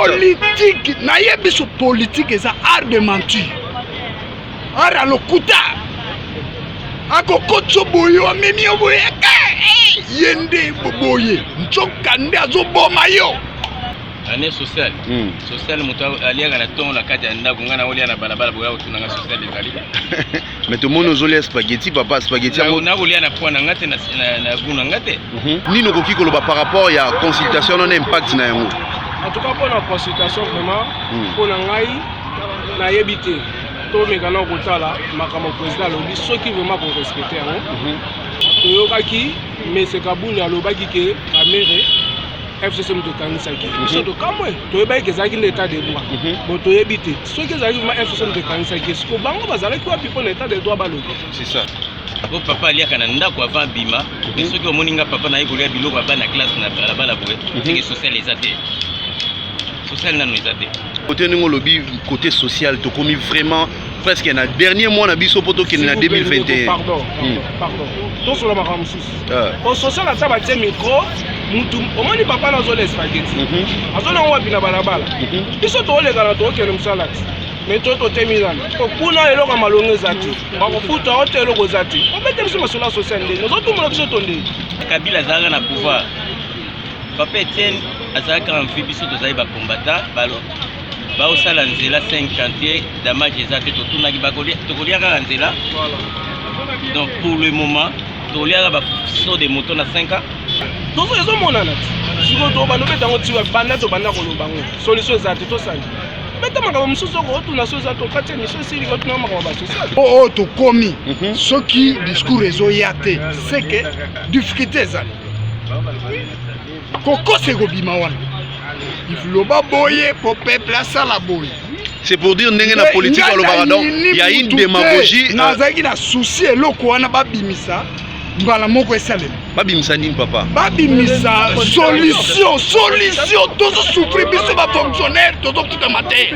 Politique nayebi so politique eza art de mentir, art ya lokuta. Akokotisa boye, amemi yo boye, ye nde boye, nzoka nde azoboma yo. Année sociale, sociale, moto aliaka na ntongo na kati ya ndako, ngai naolia na balabala boya kotunanga social ezali. Mais tomoni ozolia spaghetti, papa, spaghetti yango. Nakolia na poids na nga te, na goût na nga te. Nini okoki koloba par rapport ya consultation wana, impact na yango? En tout cas, mpona consultation, vraiment, mpo na ngai nayebi te. Tomeka na kotala makambo président alobi, soki vraiment korespecter yango. Toyokaki mese Kabuni alobaki ke Kamerhe, FCC moto ekangisaki biso. Tokamwe, toyebaki ke ezalaki nde état de droit. Bon, toyebi te soki ezalaki vraiment FCC moto ekangisaki, siko bango bazalaki wapi mpona état de droit balobi? C'est ça. Po papa aliaka na ndako avant bima, mais soki omoni nga papa naye kolia biloko ya bana classe na balabala boye, seke social eza te, social nano eza te. Côté ndenge olobi, côté social, tokomi vraiment presque na dernier mois na biso mpo tokende na 2021. Pardon, pardon, tosola makambo mosusu. Po social, ata batie micro, mutu omoni papa nazolia spaghetti, azolongo wapi na balabala? Biso tooleka na tookende mosala ti mais to totemi nano po kuna eloko ya malongo eza te, bakofuta o te, eloko eza te. Obete biso masolo ya social ndenge ozotumbola biso to ndenge. Kabila azalaka na pouvoir, papa Etienne azalaka en vie, biso tozali bacombattant. Baosala nzela 5 chantier, damage eza te. Totunaki, tokolia kaka nzela. Donc pour le moment toliaka basaut de mouton na 5 ans. Tozo ezomonana ti sikoyo tobanda obeta yango ti banda tobanda koloba ngo, solution eza te. Tosali beta makambo mosusu, oko otuna so eza tokati émission esili, otuna makambo basocial. Oyo tokomi, soki discours ezoya te, c'est que difficulté ezali. Kokosa ekobima wana, loba boye po peuple asala boye. C'est pour dire ndenge na politique alobaka, donc il y a une démagogie. Nazalaki na souci eloko wana babimisa mbala moko esalema. Babimisa nini, papa? Babimisa solution, solution. Tozosouffrir, biso bafonctionnaire tozofutama te.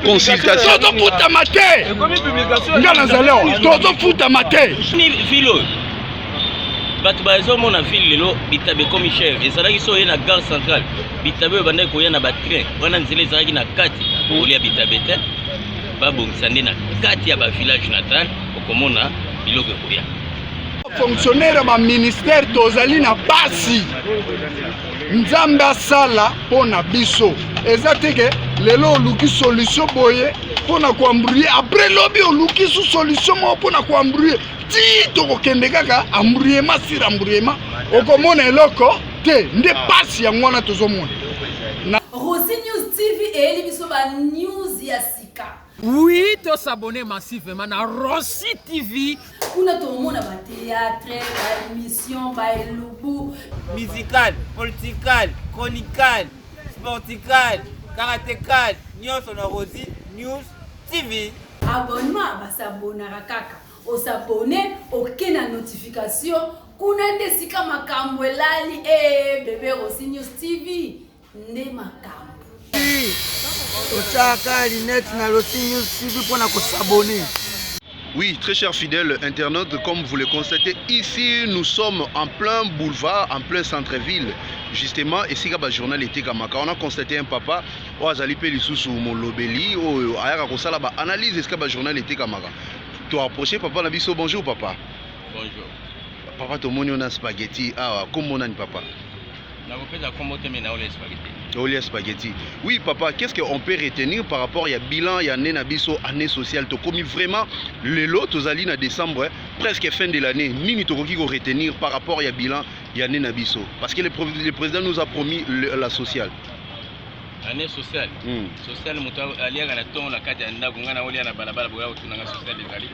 Consultation. Tozofutama te, nga nazali awa, tozofutama te. Ville oyo bato bazomona ville lelo, bitabe ekomi cher. Ezalaki so oye na gare centrale, bitabe oyo bandaki koya na batrain wana, nzela ezalaki na kati, okolia bitabe te. Babongisa nde na kati ya bavillage natal, okomona biloko ekoya. Fonctionnaire ya baministère, tozali na pasi. Nzambe asala mpo na biso. Eza te ke lelo oluki solution boye mpo na koembrouiller, après lobi oluki su solution moko mpo na koembrouiller, ti tokokende kaka embrouillement sur embrouillement, okomona eloko te. Nde pasi yango wana tozomona. Rossi News TV eyeli biso ba news ya sika. Oui, tos'abonner massivement na Rossi TV. Kuna tomona bathéâtre, baémission, baelubu. Musical, political, chronical, sportical, karatécal, nyonso na Rossi News TV. Abonnement, basabonaka kaka, os'abonner, oke na notification. Kuna nde esika makambo elali. E bebe, Rossi News TV nde makambo. Totiaka lunette na Rossi News TV mpona kos'abonner. Oui, très chers fidèles internautes, comme vous le constatez ici, nous sommes en plein boulevard, en plein centre-ville. Justement, ici, il journal etekamaka. On a constaté un papa, oyo azali pe lisusu molobeli, oyo ayaka kosala ba analyse esika ba journal etekamaka. To approcher papa na biso. Bonjour papa. Bonjour. Papa, tomoni ona spaghetti awa. Kombo nani, papa? Nakopesa kombo te, mais naolia spaghetti. Olia spaghetti. Oui papa, qu'est-ce qu'on peut retenir par rapport ya bilan ya année na biso, année sociale? Tokomi vraiment lelo tozali na décembre, hein, presque fin de l'année. Nini tokoki ko retenir par rapport ya bilan ya année na biso? Parce que le président nous a promis la sociale. Année sociale, social, moto aliaka na ntongo na kati ya ndako, ngai naolia na balabala boya kotunanga social ezali.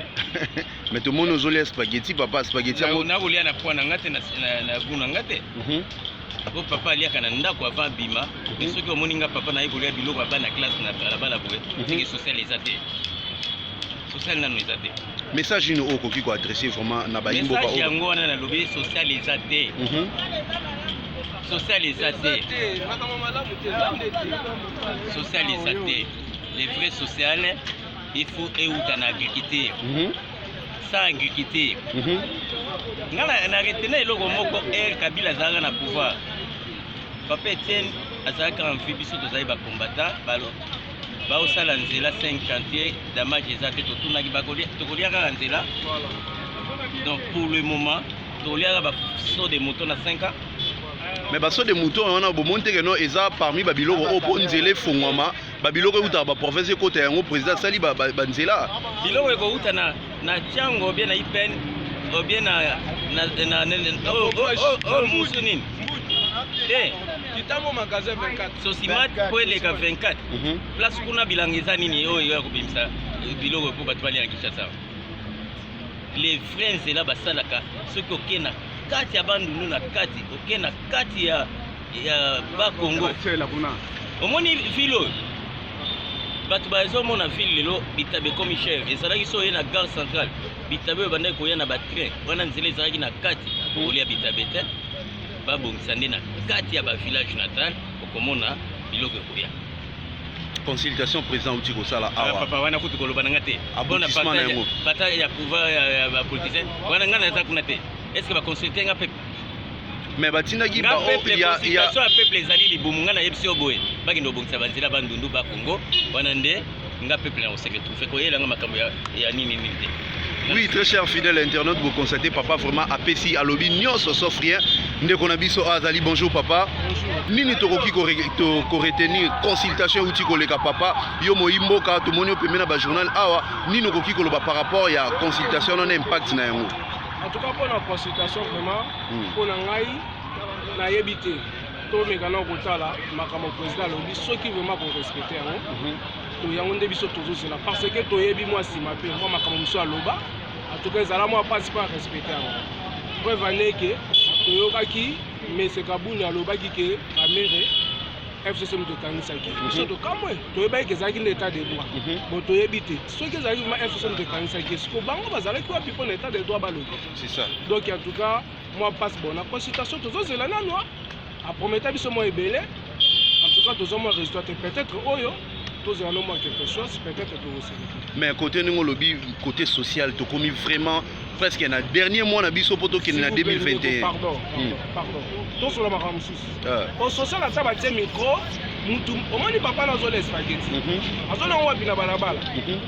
Mais tomoni ozolia spaghetti, papa, spaghetti yango. Nakolia na poids na nga te, na goût na nga te. Po papa aliaka na ndako avant bima, mais soki omoni nga papa naye kolia biloko ya bana classe na balabala boye, seke social eza te, social nano eza te. Message nini oyo okoki koadresser vraiment na bayimboka? Message yango wana nalobi, social eza te, social eza te, social eza te. Le vrai social, il faut euta na agriculture. Sans agriculture, nga na retenir eloko moko: ere Kabila azalaka na pouvoir, papa Etienne. azalaki en vie, biso tozali bacombattant. Baosala nzela 5 chantier, damage eza te. Totunaki, tokolia kaka nzela. Donc pour le moment tokoliaka basaut de mouton na 5 ans. Mais basaut de mouton wana, bomoni te que non, eza parmi babiloko oyo mpo nzela efungwama, babiloko eutaka baprovince ekota yango. Président asali banzela. Biloko ekouta na Tiango, bien na Ipen, ou bien na oyo mosu nini te. Kitambo magasin 24. Sosimat po eleka 24 place kuna, bilanga eza nini oyo ya kobimisa biloko mpo bato balia na Kinshasa? Les vrais nzela basalaka, soki okei na kati ya Bandundu, na kati, okei na kati ya Bakongo, omoni ville oyo bato bazomona ville lelo, bitabe ekomi cher. Ezalaki so oye na gare centrale, bitabe oyo bandaki koya na batrain wana, nzela ezalaki na kati, okolia bitabe te. Babongisa nde na kati ya bavillage natal, okomona biloko ekoya. Consultation président auti kosala awa. Papa, wana kutu koloba na nga te. Aboutissement na yango. Bataille ya pouvoir ya bapoliticien wana, nga naza kuna te. Est ce que baconsulte nga peuple? Mais batindaki. Nga peuple, consultation ya peuple ezali libumu. Nga nayebisi yo boye, bakende kobongisa banzela Bandundu, Bakongo wana nde nga peuple na kose retrouve. Koyelanga makambo ya nini nini te. Oui, très cher fidèle internaute, vous constatez, papa vraiment apesi, alobi nyonso sauf rien. Ndeko na biso azali, bonjour papa. Nini tokoki ko retenir consultation euti koleka, papa? Yo moyi mboka, tomoni yo pembeni na ba journal awa, nini okoki koloba par rapport ya consultation na impact na yango? En tout cas, mpona consultation vraiment, mpona ngai nayebi te. Tomeka na kotala makambo président alobi, soki vraiment korespecte yango. To yango nde biso tozozela, parce que toyebi mwa nsima mpe mwa makambo mosusu aloba. En tout cas ezala mwa mpasi mpo arespecte yango. Preuve aneke, toyokaki mese Kabuni alobaki ke Kamerhe, FCC moto ekangisaki biso. Tokamwe, toyebaki ke ezalaki nde état de droit. Bon, toyebi te soki ezalaki vraiment FCC moto ekangisaki, siko bango bazalaki wapi mpo na état de droit balobi? C'est ça. Donc en tout cas mwa mpasi. Bon, na consultation tozozela nanu, aprometa biso mwa ebele. En tout cas tozwa mwa résultat te. Peut-être oyo tozela no mwa quelque chose, peut-être tokosala. Mais côté ndenge olobi, côté social, tokomi vraiment presque na dernier mois na biso mpo tokende na 2021. Pardon, pardon, tosola makambo mosusu. O social, ata batie micro, mutu omoni papa nazola spaghetti, azolongo wapi na balabala?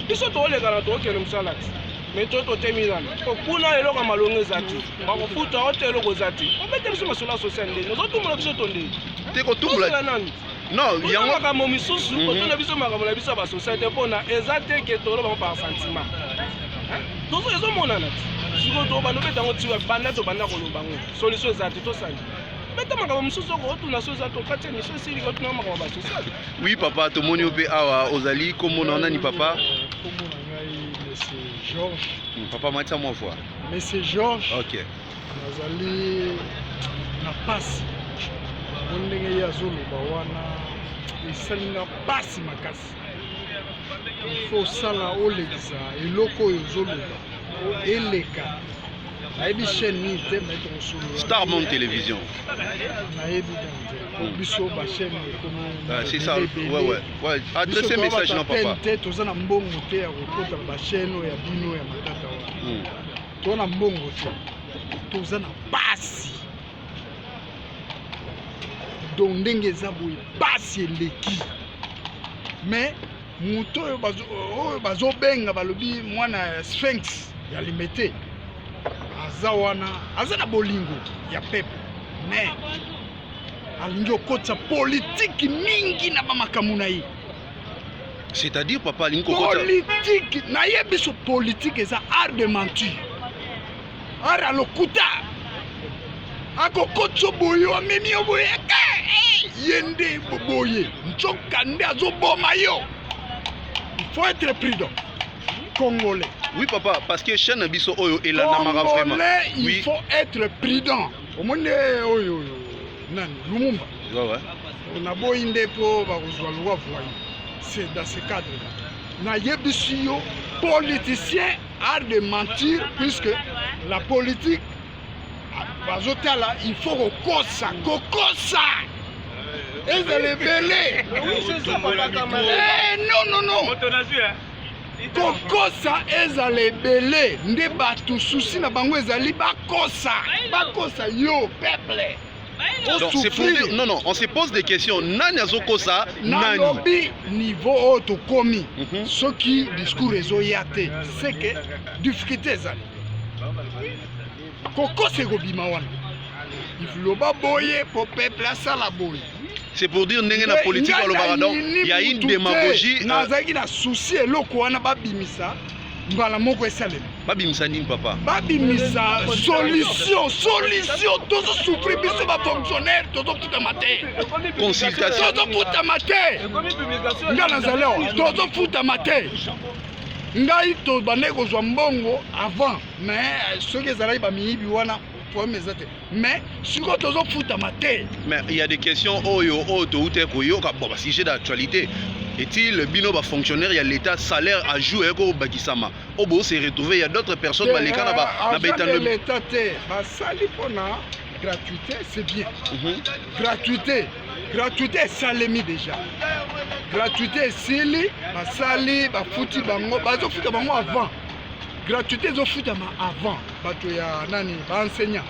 Biso tooleka na tookende mosala ti, mais to totemi nano po kuna eloko ya malongo eza te, bakofuta o te, eloko eza te. Obete biso masolo ya social ndenge ozotumbola biso to ndenge? Te, kotumbola nanu. Non, yango makambo misusu, kotuna biso makambo na biso ya basociété, mpona eza te ke toloba ngo par sentiment. Tozo ezomonana ti sikoyo tobanda obeta yango ti banda tobanda koloba ngo, solution eza te. Tosali beta makambo mosusu, oko otuna so eza tokati émission esili, otuna makambo ya basocial. Oui papa, tomoni yo mpe awa. Ozali komona nani, papa? Kombo na ngai monsieur Georges. Papa, matisa mwa voix. Monsieur Georges. Ok. Nazali na pasi po ndenge ye azoloba wana esalinga pasi makasi. Il faut osala, olekisa eloko oyo ozoloba eleka. Nayebi chaîne nini te, mais tokosolola. Star Monde Télévision. Nayebi donc te, po biso bachaîne ekomi. Ah, c'est ça, ouais. Adressez message na papa. Te, toza na mbongo te ya kokota bachaîne oyo ya bino ya matata wana. Toza na mbongo te, toza na pasi. Donc ndenge eza boye, pasi eleki. Mais moto oyo oyo bazobenga, balobi mwana ya Sphinx ya Limete aza wana, aza na bolingo ya peuple, mais alingi okotisa politike mingi na bamakambo na ye. C'est-à-dire, papa, alingi kokota Politike, nayebi biso politike eza art de mentir, art ya lokuta. Akokotisa boye, amemi yo boye, ke ye nde boye, nzoka nde azoboma yo. Il faut être prudent, Congolais. Oui papa, parce que chaîne na biso oyo elandamaka vraiment. Congolais, il faut être prudent. Omoni nde oyo oyo nani, Lumumba. Naboyi nde mpo bakozwa loi voyou. C'est dans ce cadre là nayebisi yo, politicien, art de mentir, puisque la politique bazotala, il faut kokosa, kokosa ezala ebele. Eh, non, non, non, kokosa ezala ebele nde bato susi na bango ezali bakosa, bakosa yo peuple. Donc, c'est pour dire, non, non, on se pose des questions. Nani azokosa nani? Nalobi niveau oyo tokomi, soki discours ezoya te, c'est que difficulté ezali. Kokosa ekobima wana, loba boye po peuple asala boye. C'est pour dire ndenge na politique alobaka, donc il y a une démagogie. Nazalaki na souci eloko wana babimisa mbala moko esalema. Babimisa nini, papa? Babimisa solution, solution. Tozosouffrir, biso bafonctionnaire tozofutama te. Consultation. Tozofutama te. Nga nazali awa, tozofutama te. Ngai tobandaki kozwa mbongo avant, mais soki ezalaki bamiyibi wana, problème eza te, mais sikoyo tozofutama te. Mais il y a des questions oyo oyo touti koyoka, bon, basujet d'actualité est-il bino bafonctionnaire ya l'État, salaire à jour ekobakisama oyo bo se retrouver, il y a d'autres personnes baleka na agent de baetando. l'État te, basali mpona gratuité, c'est bien. Gratuité, gratuité esalemi déjà, gratuité esili, basali, bafuti bango, bazofuta bango avant gratuité, ezofutama avant bato ya nani, baenseignant.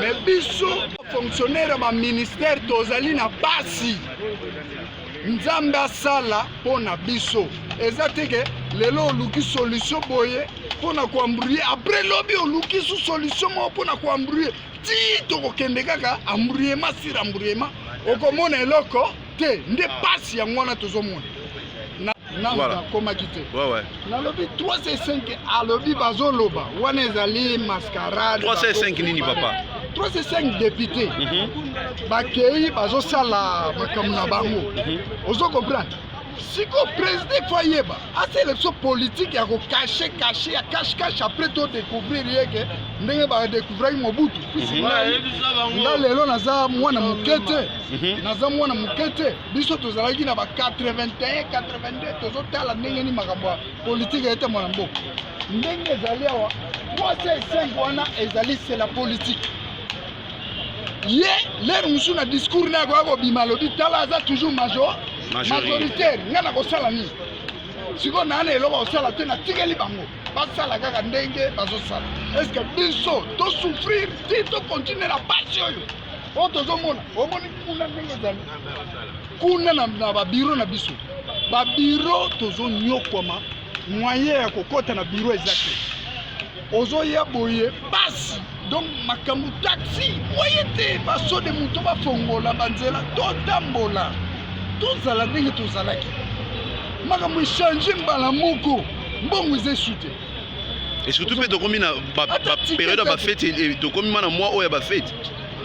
Mais biso fonctionnaire ya baministère tozali na pasi. Nzambe asala mpo na biso. Eza te ke lelo oluki solution boye mpo na koembrouiller, après lobi oluki su solution moko mpo na koembrouiller, ti tokokende kaka embrouillement sur embrouillement, okomona eloko te. Nde pasi yango wana tozomona. Nanu nakomaki te. Nalobi 3 5, alobi bazoloba wana ezali mascarade. 3 5 nini, papa? 3 5 député bakei, bazosala makambo na bango. Ozo comprendre? Siko président faut ayeba asala biso politique ya kocacher cacher, ya cache cache, après todécouvrir ye ke ndenge badécouvraki Mobutu. Nga lelo naza mwana moke te, naza mwana moke te. Biso tozalaki na ba 81, 82, tozotala ndenge nini makambo ya politike etambola na mboka. Ndenge ezali awa, 3 5 wana ezali, c'est la politique. Ye lere mosusu na discours na akoya kobima, alobi tala, aza toujours major majoritaire. Ngai nakosala nini sikoyo? Naa na eloko kosala te, natikeli bango basala kaka ndenge bazosala. Est-ce biso tosouffrir ti tocontinue na pasi oyo oyo tozomona? Omoni kuna ndenge ezali kuna na babureau na biso, babureau tozonyokwama, moyen ya kokɔta na bureau eza te. Ozoya boye pasi, donc makambo taxi moye te, basode moto bafongola banzela, totambola, tozala ndenge tozalaki. Makambo echanger mbala moko, mbongo eza esu te. Et surtout mpe tokomi na bapériode ya bafête, tokomi ma na mois oyo ya bafête.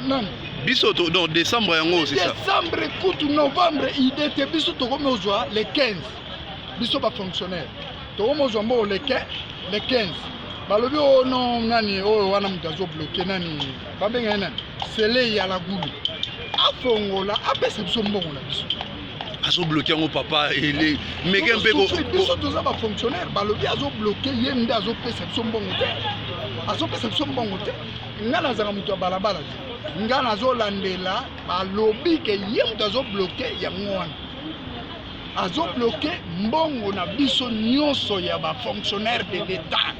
Nani? Biso donc décembre yango, c'est ça. Décembre kutu, novembre ide te. Biso tokomi ozwa le 15, biso bafonctionnaire tokomi ozwa mbongo le 15. Le 15 balobi oyo no nani oyo wana moto azobloquer nani, babenga ye nani, Sele ya Lagulu, afongola, apesa biso mbongo na biso. Azobloquer yango, papa, ele meke mpe. Biso toza bafonctionnaire, balobi azobloquer, ye nde azopesa biso mbongo te, azopesa biso mbongo te. Nga nazalaka moto ya balabala te, nga nazolandela. Balobi ke ye moto azobloquer yango wana, azobloquer mbongo na biso nyonso ya bafonctionnaire de l'État.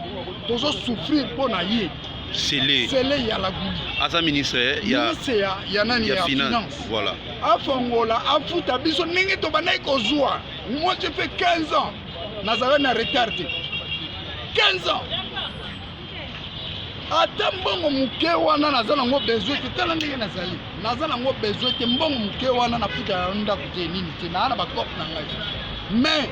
Tozosouffrir mpo na ye. Sele. Sele ya Laguli. Aza ministre ya Ministre ya nani? Ya ya finance. Finance. Voilà. Afongola, afuta biso ndenge tobandaki kozwa. Moi, j'ai fait 15 ans, nazalaki na retard te. 15 ans, ata mbongo moke wana naza nango besoin te. Tala ndenge nazali, naza nango besoin te. Mbongo moke wana nafuta yango ndako te, nini te, naa na bacope na ngai, mais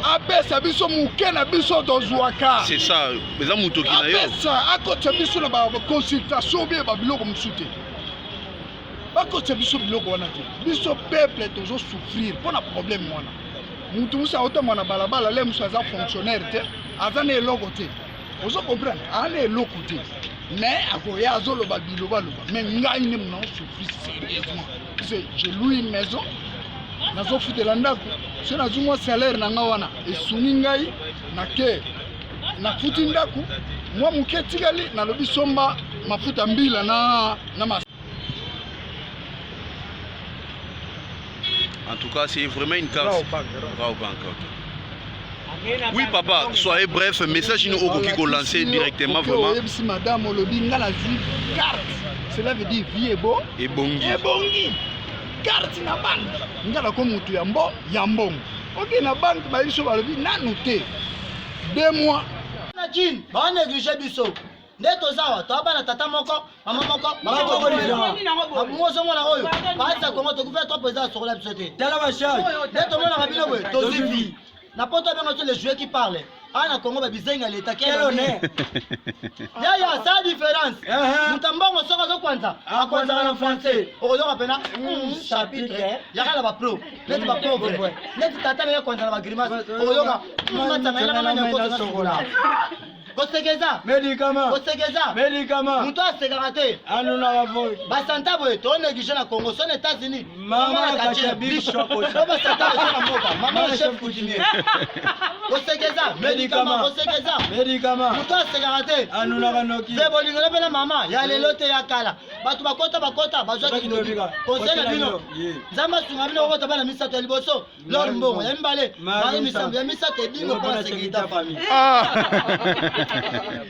apesa biso moke na biso tozwaka. C'est ça, eza motoki na yo. Apesa, akotisa biso na baconsultation obie babiloko mosusu te, bakotisa biso biloko wana te. Biso peuple tozosouffrir mpo na problème wana. Mutu mosusu aotambola na balabala, le mosusu aza fonctionnaire te, aza na eloko te. Ozo comprendre? Aza na eloko te, mais akoya azoloba bilobaloba. Mais ngai nde mona osouffrir sérieusement, parce que je loue une maison, nazofutela ndako. So nazwi mwa salaire na ngai wana, esungi ngai, nake nafuti ndako, mwa moke etikali, nalobi somba mafuta mbila na mas. En tout cas, c'est vraiment une carte. Rawbank. Rawbank, ok. Oui papa, soyez bref, message nini okoki ko lancer directement vraiment. Oyebisi madame olobi nga nazwi carte. Cela veut dire vie ebo ebongi. Ebongi. Carte na banque. Nga nakomi mutu ya mbo ya mbongo. Oke na banque bayebi so balobi nanu te. 2 mois. Na Chine, ba négliger biso. Nde toza awa, toa bana tata moko, mama moko, mabungo ozomona oyo, baza Congo tokufa trois président asokola biso te. Tala ba charge. Nde tomonaka bino boye, tozwi vie. Na poto abenga biso les joueurs qui parlent. Awa na Congo ba bizengi ya leta quel honneur. Yaya, ça différence. Moto ya mbongo soki azokwanza, akwanzaka na français. Okoyoka pena chapitre yaka na ba pro, neti ba pauvre, neti tata na ye akwanza na ba grimace. Okoyoka matanga ye na mama nyakoso na sokola. Kosekeza. Medicament. Kosekeza. Medicament. Moto asekaka te. Anunaka voi. Basanta boye to néglige na Congo, so na États-Unis. Mama na quartier bishop. So basanta boye na mboka. Mama na chef coutumier. Kosekeza. Medicament. Kosekeza. Medicament. Moto asekaka te. Anunaka noki. Ze bolingo na pena mama ya lelo te ya kala. Bato bakota bakota bazwaki kindoki. Conseil na bino. Nzambe asunga bino kokota bana misato ya liboso. Lor mbongo ya mibale Marie Misambo ya misato ebingo mpo na sécurité ya famille.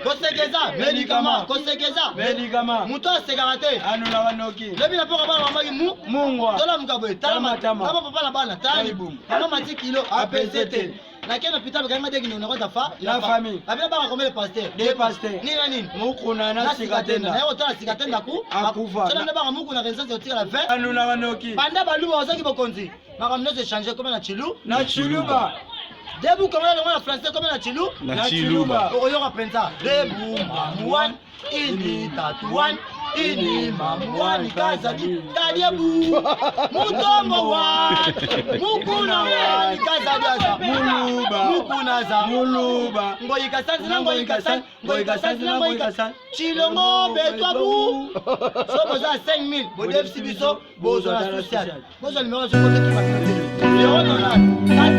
Kosekeza médicament kosekeza médicament moto asekaka te anunaka noki lobi na mpoka bana bamaki mu mungwa tolamuka boye tala matama papa na bana tala libumu mama mati kilo apese te nakei na hôpital bakangi nga deki na kota fa la famille babina baka combien de pasteur deux pasteurs nini na nini mukuna na sikatenda naye kotala sikatenda ku akufa soki nde baka mukuna renaissance otikala 20 anunaka noki banda baluba bazaki bokonzi makambo nyonso echange ekoma na chilu na chiluba debu koma longo na français ekoma na chilu na chiluba okoyoka mpenza debu mamuan ini tatuan ini mamuan kazadi tadiebu mutombo wan mukuna wan kazadi aza muluba mukuna aza muluba ngoyika sanzi na ngoyika sanzi ngoyika sanzi na ngoyika sanzi chilongo betwa bu so boza 5000 bodefisi biso bozwa na social bozwa numero soki ozokima bino te 090